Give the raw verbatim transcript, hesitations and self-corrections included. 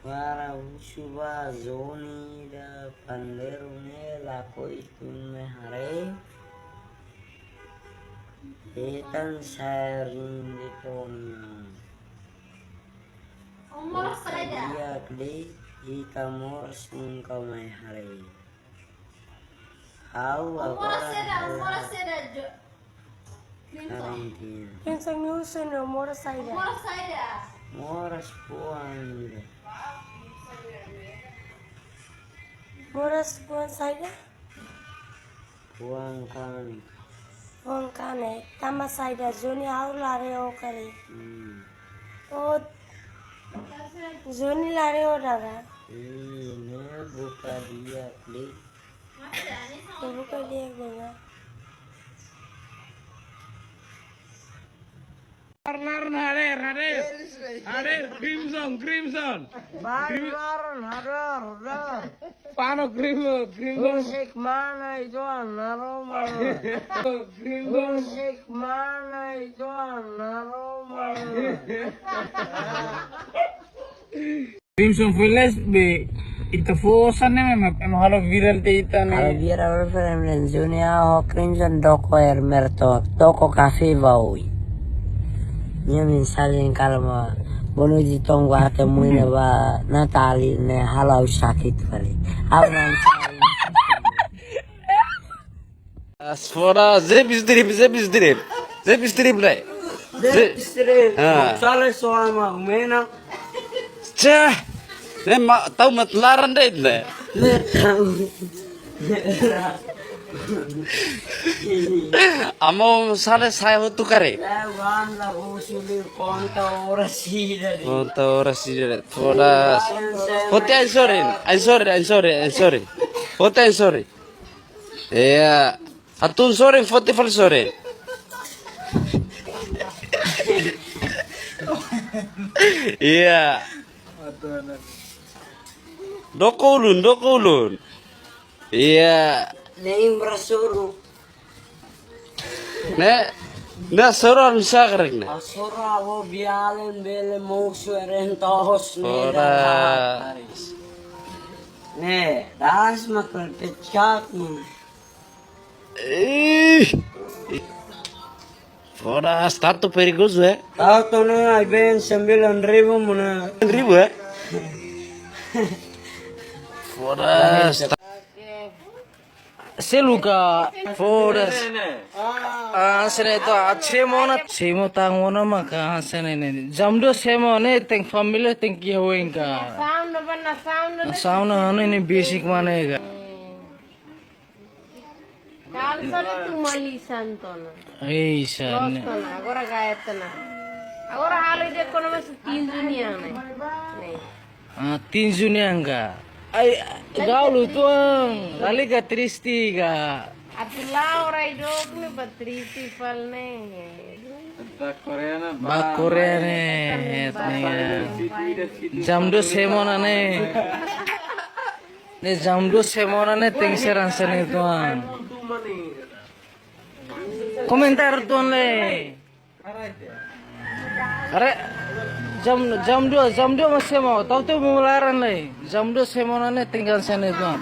Para husu ba Joni ida pandeiru ne'e lakohi tun mai haree. Hetan sarin de Tony. Umur saida? Di'ak de'it, ita moras nunka mai haree. Ha'u agora saida, hela umur saida, Jo-, Clinton. Karantina. Pensa nisso no moras saida? Umur saida? Moras fuan ida. Moras fuan saida? Fuan kanek. Fuan kanek. Tanba saida? Joni ha'u la haree ó karik. Hmm. Oh, Joni la haree ó dala. Hmm, ne'e buka di'ak de'it. Buka di'ak de'it. Laran, laran, hadeer, hadeer. Hadeer, Crimson, Crimson. Laran, Crim- laran, hadeer, hadeer. Pano Crimson, Crimson. Musik mana itu, Naroma? Crimson. Musik mana itu, Naroma? Crimson Village be ita fó osan ne'e mak ema halo viral tiha ita ne'e. Halo viral, halo viral ne'e Joni ho Crimson doko air merto, doko kafé ba oin. Nia mensajen kalma, boa noite, Tongo, arte muina ba Natali ne'e halo ha'u sakit fali. Ha'u Natali. As fora, Zeb Strip, Zeb Strip. Zeb Strip, né? Zeb Strip. Ah. Sale so ama mena. Cah. Ne'e mak, tau mak laran de'it, né? Ne'e tau. Amo sale sai hotu karik. Ne'e wan la husu liu konta oras ida de'it. Konta oras ida de'it. Fora. Foti ai sorin, ai sorin, ai sorin, ai sorin. Foti ai sorin. Iya. Hatún sorin, foti fali sorin. Iya. Doko ulun, doko ulun. Iya. Ne'e imbra soru. Ne'e, ne'e soru anu sakarik ne'e. Asura abo bialen bele mosu eren tohos ne'e. Ora. Dah. Ne'e, das makan pecat, man. Ih. Ora, status perigozu, eh? Tahu tu ne'e, ai ben sembilan ribu mana. Sembilan ribu, eh? Ora, sta- Seluka, fodas. Ah, sene to, ah, semo ona, semo tang ona maka, ah, sene ne'e. Jam dua semo ne'e, tenke família, tenke iha oin ka. Sound apa na sound na? Sound na, anu ne'e basic mana ka. Kalsa ne'e tun malisan tona. Ei, sa, loos ne'e. Tona, agora gaya tona. Agora halo ida kona mas tinju nian ne'e. Ne'e. Ah, tinju nian ka. Ai, galu tuan, lalika triste ka. Atu Laura idok ne'e ba triste fali ne'e. Ba Korea ne'e, ba Korea ne'e, ba ne'e. Jam dua semo ona ne'e. Ne'e jam dua semo ona ne'e tenke ser hanesan ne'e tuan. Komentar tuan le. Are, jam, jam dua, jam dua mak semo, tau tu mularan lai. Jam dua semo ona ne'e tenke hanesan ne'e tuan.